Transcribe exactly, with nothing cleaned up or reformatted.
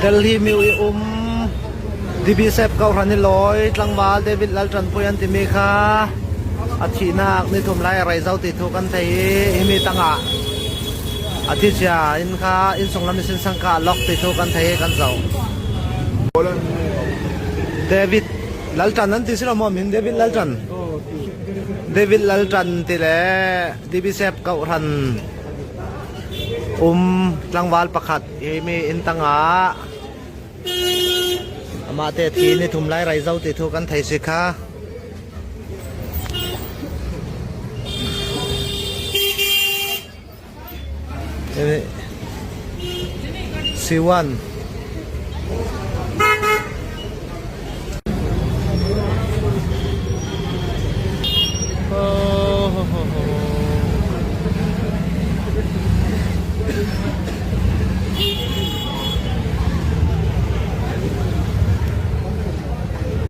Delhi mi i um, D B Sep kawhran i lawi tlangval David Laltanpui an timi kha a thihnak ni thum lai a rei zo ti thu kan thei hi. Himi tangah a thi cia in kha inn sung lam i sinsang kha a lok ti thu kan thei hi, kan zoh. David Laltan an ti si lo maw, min David Laltan? David Laltan ti le D B Sep kawhran um tlangval pakhat himi inn tangah amahte thi ni thum lai rei zo ti thu kan thei si kha. Eh, C one.